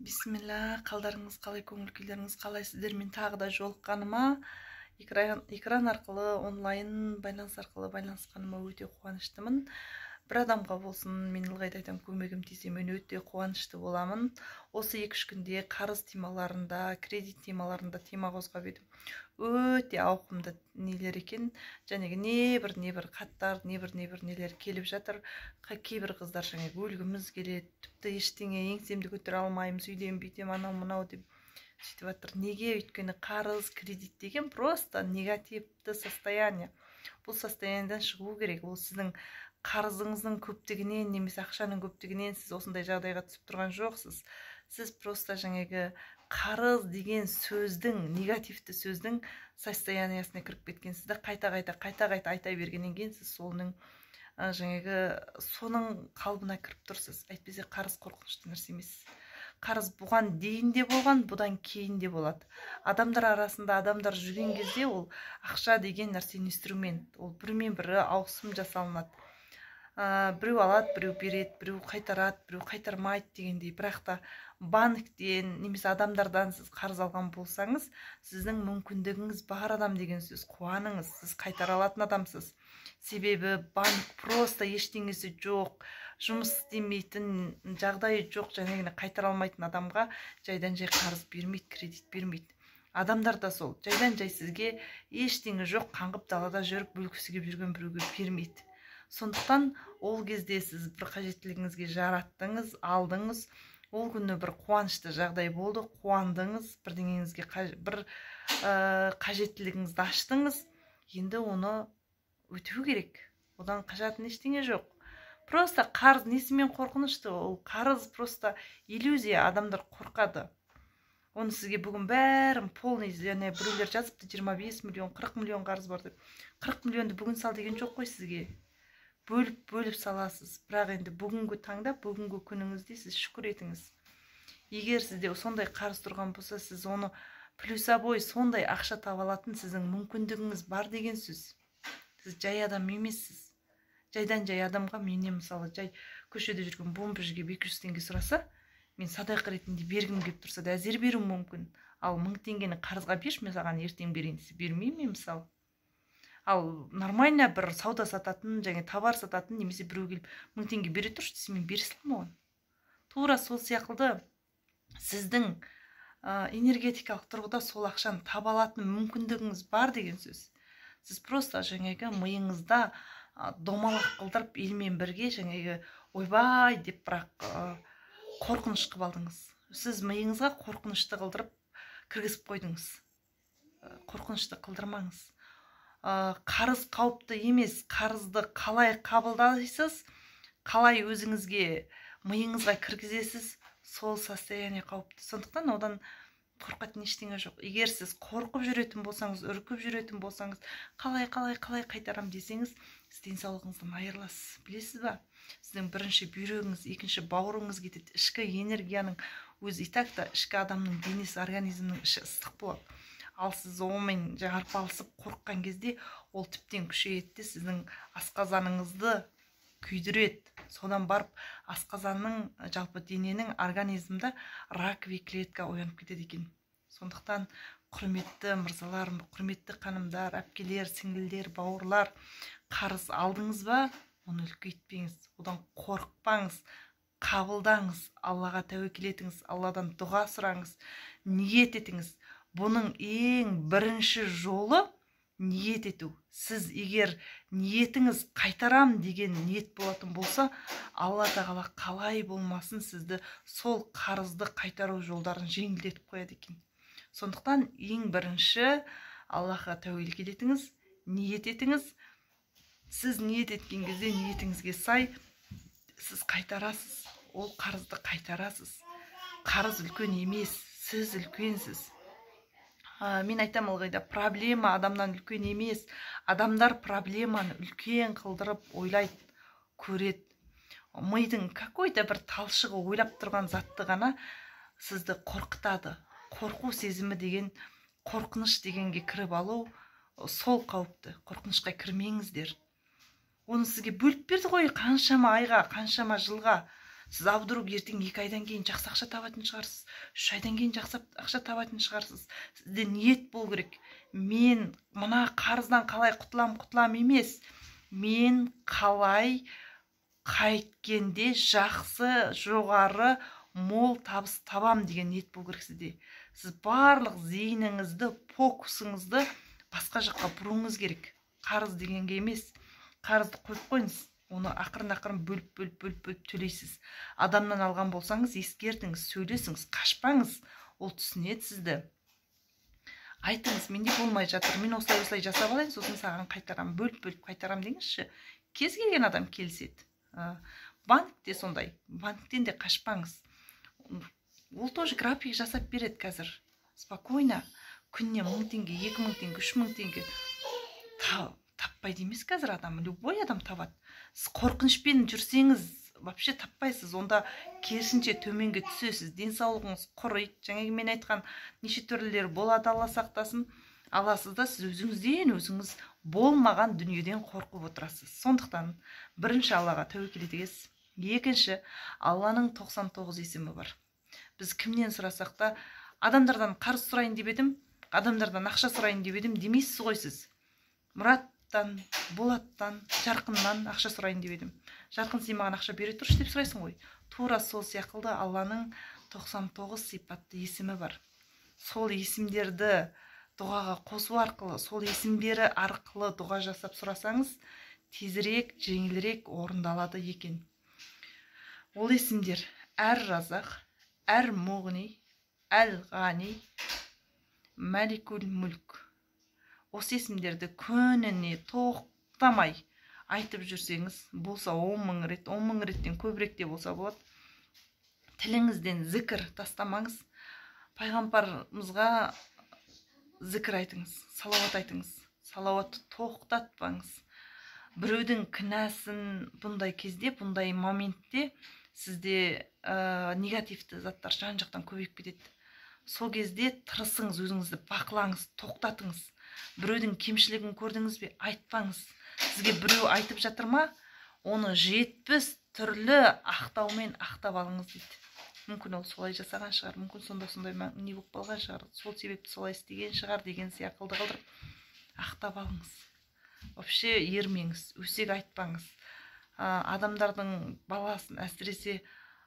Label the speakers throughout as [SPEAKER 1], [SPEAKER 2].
[SPEAKER 1] Бисмилля, қалдарыңыз қалай, көңіл күйлеріңіз қалай? Сіздермен тағы да жолыққаныма, экран арқылы, онлайн байланыс арқылы байланысқаныма өте қуаныштымын. Бір адамға болсын, мен ылғи да айтамын, көмегім тисе, мен өте қуанышты боламын. Осы 2-3 күнде қарыз темаларында, кредит темаларында тема қозғап едім. Өте ауқымды нелер екен. Жәнегі небір хаттар, небір нелер келіп жатыр. Кейбір қыздар жаңағы өлгіміз келеді, тіпті ештеңе еңсемді көтере алмаймын, сөйтем, бүйтем, анау мынау деп сөйтіп жатыр. Неге? Өйткені қарыз, кредит деген просто негативті состояние. Бұл состояниеден шығу керек. Ол сіздің қарызыңыздың көптігінен немесе ақшаның көптігінен сіз осындай жағдайға түсіп тұрған жоқсыз. Сіз просто жаңағы қарыз деген сөздің, негативті сөздің состояниясына кіріп кеткенсіз да, қайта-қайта айта бергеннен кейін сіз соның жаңағы соның қалыбына кіріп тұрсыз. Әйтпесе қарыз қорқынышты нәрсе емес. Қарыз бұған дейін де болған, бұдан кейін де болады. Адамдар арасында адамдар жүрген кезде ол ақша деген нәрсе инструмент, ол бірімен бірі ауысым жасалынады. Біреу алады, біреу береді, біреу қайтарады, біреу қайтармайды дегендей. Бірақ та банктен немесе адамдардан сіз қарыз алған болсаңыз, сіздің мүмкіндігіңіз бар адам деген сөз. Қуаныңыз, сіз қайтара алатын адамсыз. Себебі банк просто ештеңесі жоқ, жұмыс істемейтін, жағдайы жоқ, және қайтара алмайтын адамға жайдан жай қарыз бермейді, кредит бермейді. Адамдар да сол, жайдан жай сізге ештеңе жоқ, қаңғып далада жүріп бөлгісі келіп жүрген біреуге бермейді. Сондықтан ол кезде сіз бір қажеттілігіңізге жараттыңыз, алдыңыз. Ол күні бір қуанышты жағдай болды, қуандыңыз, бірдеңеңізге бір қажеттілігіңізді аштыңыз. Енді оны өтеу керек. Одан қашатын ештеңе жоқ. Просто қарыз несімен қорқынышты? Ол қарыз просто иллюзия, адамдар қорқады. Оны сізге бүгін бәрін полный, және біреулер жазыпты 25 миллион, 40 миллион қарыз бар деп. 40 миллионды бүгін сал деген жоқ қой сізге. Бөліп-бөліп саласыз. Бірақ енді бүгінгі таңда, бүгінгі күніңізде сіз шүкір етіңіз. Егер сізде сондай қарыз тұрған болса, сіз оны плюсовой сондай ақша таба алатын сіздің мүмкіндігіңіз бар деген сөз. Сіз жай адам емессіз. Жайдан жай адамға менен мысалы жай көшеде жүрген бомбыжге 200 теңге сұраса, мен садақа ретінде бергім келіп тұрса да әзер беруім мүмкін. Ал 1000 теңгені қарызға берші, мен саған ертең берейін десе, бермеймін мен мысалы. Ал нормально бір сауда сататын, және товар сататын немесе біреу келіп 1000 теңге бере тұршы десе, мен бере саламын оған. Тура сол сияқты сіздің энергетикалық тұрғыда сол ақшаны таба алатын мүмкіндігіңіз бар деген сөз. Сіз просто жаңағы миыңызда домалақ қылдырып, елмен бірге жаңағы ойбай деп бірақ қорқыныш қылып алдыңыз. Сіз миыңызға қорқынышты қылдырып кіргізіп қойдыңыз. Қорқынышты қылдырмаңыз. Қарыз қауіпті емес, қарызды қалай қабылдайсыз, қалай өзіңізге, миыңызға кіргізесіз, сол состояние қауіпті. Сондықтан одан қорқатын ештеңе жоқ. Егер сіз қорқып жүретін болсаңыз, үркіп жүретін болсаңыз, қалай, қалай, қалай қайтарам десеңіз, сіз денсаулығыңыздан айырыласыз. Білесіз ба? Сіздің бірінші бүйрегіңіз, екінші бауырыңыз кетеді. Ішкі энергияның өзі и так та ішкі адамның денесі, организмнің іші ыстық болады. Ал сіз онымен арпалысып қорыққан кезде ол тіптен күшейеді де сіздің асқазаныңызды күйдіреді. Содан барып асқазанның, жалпы дененің, организмда раковый клетка оянып кетеді екен. Сондықтан құрметті мырзалар, құрметті ханымдар, әпкелер, сіңлілер, бауырлар, қарыз алдыңыз ба, оны үлкейтпеңіз, одан қорықпаңыз, қабылдаңыз, Аллаға тәуекел етіңіз, Алладан дұға сұраңыз, ниет етіңіз. Бұның ең бірінші жолы ниет ету. Сіз егер ниетіңіз қайтарам деген ниет болатын болса, Алла тағала қалай болмасын сізді сол қарызды қайтару жолдарын жеңілдетіп қояды екен. Сондықтан ең бірінші Аллаға тәуекел етіңіз, ниет етіңіз. Сіз ниет еткен кезде ниетіңізге сай сіз қайтарасыз, ол қарызды қайтарасыз. Қарыз үлкен емес, сіз үлкенсіз. Мен айтам ылғи да, проблема адамнан үлкен емес. Адамдар проблеманы үлкен қылдырып ойлайды, көреді. Мидың какой-то бір талшығы ойлап тұрған затты ғана сізді қорқытады. Қорқу сезімі деген, қорқыныш дегенге кіріп алу сол қауіпті. Қорқынышқа кірмеңіздер. Оны сізге бөліп берді ғой қаншама айға, қаншама жылға. Сіз а вдруг ертең 2 айдан кейін жақсы ақша табатын шығарсыз, 3 айдан кейін жақсы ақша табатын шығарсыз. Сізде ниет болу керек. Мен мына қарыздан қалай құтылам емес, мен қалай қайткенде жақсы, жоғары, мол табыс табам деген ниет болу керек сізде. Сіз барлық зейініңізді, фокусыңызды басқа жаққа бұруыңыз керек. Қарыз дегенге емес, қарызды қойып қойыңыз. Оны ақырын-ақырын бөліп-бөліп төлейсіз. Адамнан алған болсаңыз, ескертіңіз, сөйлесіңіз, қашпаңыз. Ол түсінеді сізді. Айтыңыз, менде болмай жатыр, мен осылай-осылай жасап алайын, сосын саған қайтарам, бөліп-бөліп қайтарам деңізші. Кез келген адам келіседі. Банк те сондай, банктен де қашпаңыз. Ол тоже график жасап береді қазір. Спокойно, күніне 1000 теңге, 2000 теңге, 3000 теңге таппайды емес қазір адам, любой адам табады. Сіз қорқынышпен жүрсеңіз, вообще таппайсыз. Онда керісінше төменге түсесіз, денсаулығыңыз құриды. Жаңағы мен айтқан неше түрлілер болады, Алла сақтасын. Аласыз да сіз өзіңізден өзіңіз болмаған дүниеден қорқып отырасыз. Сондықтан бірінші Аллаға тәуекел етіңіз. Екінші, Алланың 99 есімі бар. Біз кімнен сұрасақ та, адамдардан қарыз сұрайын деп едім, адамдардан ақша сұрайын деп едім демейсіз ғой сіз. Мұраттан, Болаттан, Жарқыннан ақша сұрайын деп едім. Жарқын, сен маған ақша бере тұршы деп сұрайсың ғой. Тура сол сияқты Алланың 99 сипатты есімі бар. Сол есімдерді дұғаға қосу арқылы, сол есімдері арқылы дұға жасап сұрасаңыз, тезірек, жеңілірек орындалады екен. Ол есімдер Әр-Разақ, Әр-Муғни, Әл-Ғани, Мәликул Мүлк. Осы есімдерді күніне тоқтамай айтып жүрсеңіз, болса 10 000 рет, 10 000 реттен көбірек те болса болады. Тіліңізден зікір тастамаңыз. Пайғамбарымызға зікір айтыңыз, салауат айтыңыз, салауатты тоқтатпаңыз. Біреудің кінәсін бұндай кезде, бұндай моментте сізде негативті заттар жан-жақтан көбейіп кетеді. Сол кезде тырысыңыз, өзіңізді бақылаңыз, тоқтатыңыз. Біреудің кемшілігін көрдіңіз бе, айтпаңыз. Сізге біреу айтып жатыр ма, оны 70 түрлі ақтаумен ақтап алыңыз дейді. Мүмкін ол солай жасаған шығар, мүмкін сонда сондай не болып қалған шығар, сол себепті солай істеген шығар деген сияқылды қылдырып ақтап алыңыз. Вообще ермеңіз, өсек айтпаңыз. Адамдардың баласын, әсіресе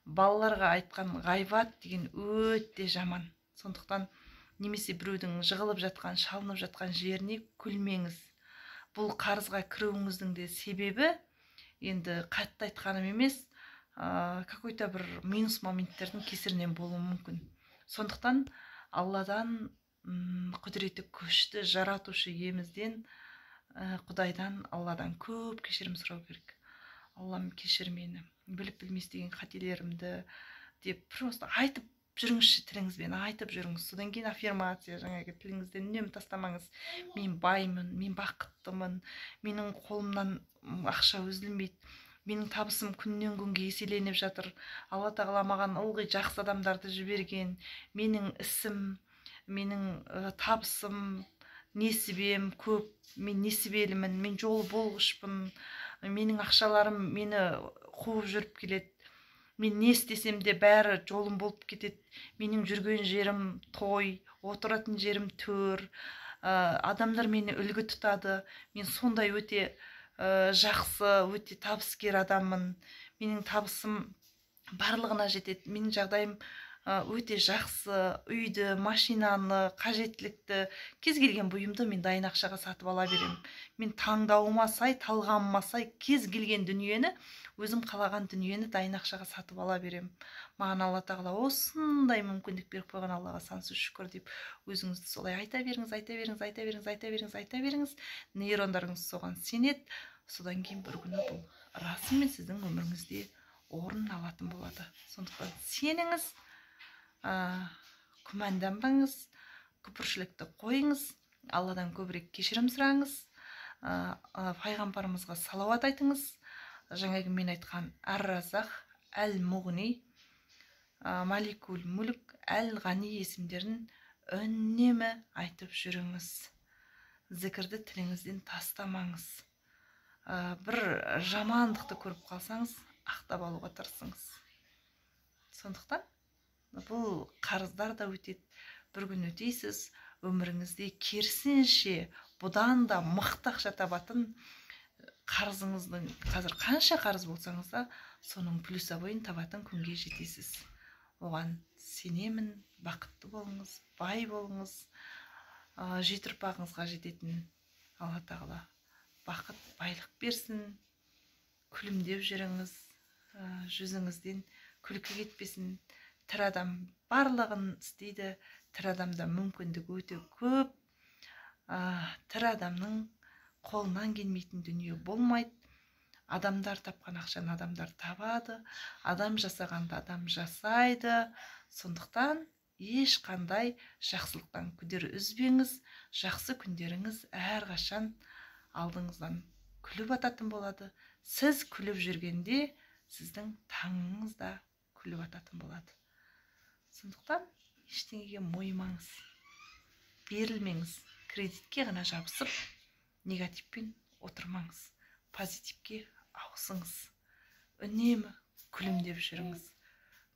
[SPEAKER 1] балаларға айтқан ғайбат деген өте жаман. Сондықтан немесе біреудің жығылып жатқан, шалынып жатқан жеріне күлмеңіз. Бұл қарызға кіруіңіздің де себебі, енді қатты айтқаным емес, какой-то бір минус моменттердің кесірінен болуы мүмкін. Сондықтан Алладан, құдіреті күшті жаратушы иемізден, Құдайдан, Алладан көп кешірім сұрау керек. Аллам, кешір мені, біліп білмес деген қателерімді деп просто айтып жүріңізші, тіліңізбен айтып жүріңіз. Содан кейін аффирмация, жаңағы тіліңізден үнемі тастамаңыз. Мен баймын, мен бақыттымын, менің қолымнан ақша үзілмейді, менің табысым күннен күнге еселеніп жатыр. Алла тағала маған ылғи жақсы адамдарды жіберген. Менің ісім, менің табысым, несібем көп, мен несібелімін, мен жолы болғышпын, менің ақшаларым мені қуып жүріп келеді. Мен не істесем де бәрі жолым болып кетеді. Менің жүрген жерім той, отыратын жерім төр. Адамдар мені үлгі тұтады. Мен сондай өте жақсы, өте табыскер адаммын. Менің табысым барлығына жетеді. Менің жағдайым өте жақсы. Үйді, машинаны, қажеттілікті, кез келген бұйымды мен дайын ақшаға сатып ала беремін. Мен таңдауыма сай, талғамыма сай кез келген дүниені, өзім қалаған дүниені дайын ақшаға сатып ала беремін. Маған Алла тағала осындай мүмкіндік беріп қойған, Аллаға сансыз шүкір деп өзіңізді солай айта беріңіз, айта беріңіз, айта беріңіз, айта беріңіз, айта беріңіз. Нейрондарыңыз соған сенеді. Содан кейін бір күні бұл расымен сіздің өміріңізде орын алатын болады. Сондықтан сеніңіз, күмәнданбаңыз, күпіршілікті қойыңыз, Алладан көбірек кешірім сұраңыз, пайғамбарымызға салауат айтыңыз. Жаңағы мен айтқан Әр-Разақ, Әл-Муғни, Маликул Мүлік, Әл-Ғани есімдерін үнемі айтып жүріңіз. Зікірді тіліңізден тастамаңыз. Бір жамандықты көріп қалсаңыз, ақтап алуға тырысыңыз. Сондықтан бұл қарыздар да өтеді. Бір күн өтейсіз, өміріңізде керісінше бұдан да мықты ақша табатын, қарызыңыздың қазір қанша қарыз болсаңыз да, соның плюсовойын табатын күнге жетесіз. Оған сенемін. Бақытты болыңыз, бай болыңыз, жеті ұрпағыңызға жететін Алла тағала бақыт, байлық берсін. Күлімдеп жүріңіз, жүзіңізден күлкі кетпесін. Тірі адам барлығын істейді, тірі адамда мүмкіндік өте көп. Тірі адамның қолынан келмейтін дүние болмайды. Адамдар тапқан ақшаны адамдар табады, адам жасағанды адам жасайды. Сондықтан ешқандай жақсылықтан күдер үзбеңіз. Жақсы күндеріңіз әрқашан алдыңыздан күліп ататын болады. Сіз күліп жүргенде сіздің таңыңыз да күліп ататын болады. Сондықтан ештеңеге мойымаңыз, берілмеңіз, кредитке ғана жабысып негативпен отырмаңыз, позитивке ауысыңыз, үнемі күлімдеп жүріңіз,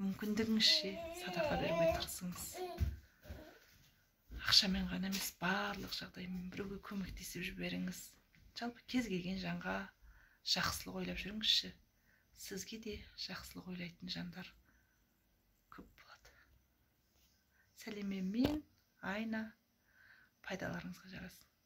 [SPEAKER 1] мүмкіндігіңізше садақа беруге тырысыңыз. Ақшамен ғана емес, барлық жағдаймен біреуге көмектесіп жіберіңіз. Жалпы кез келген жанға жақсылық ойлап жүріңізші, сізге де жақсылық ойлайтын жандар көп болады. Сәлеммен, Айна. Пайдаларыңызға жарасын.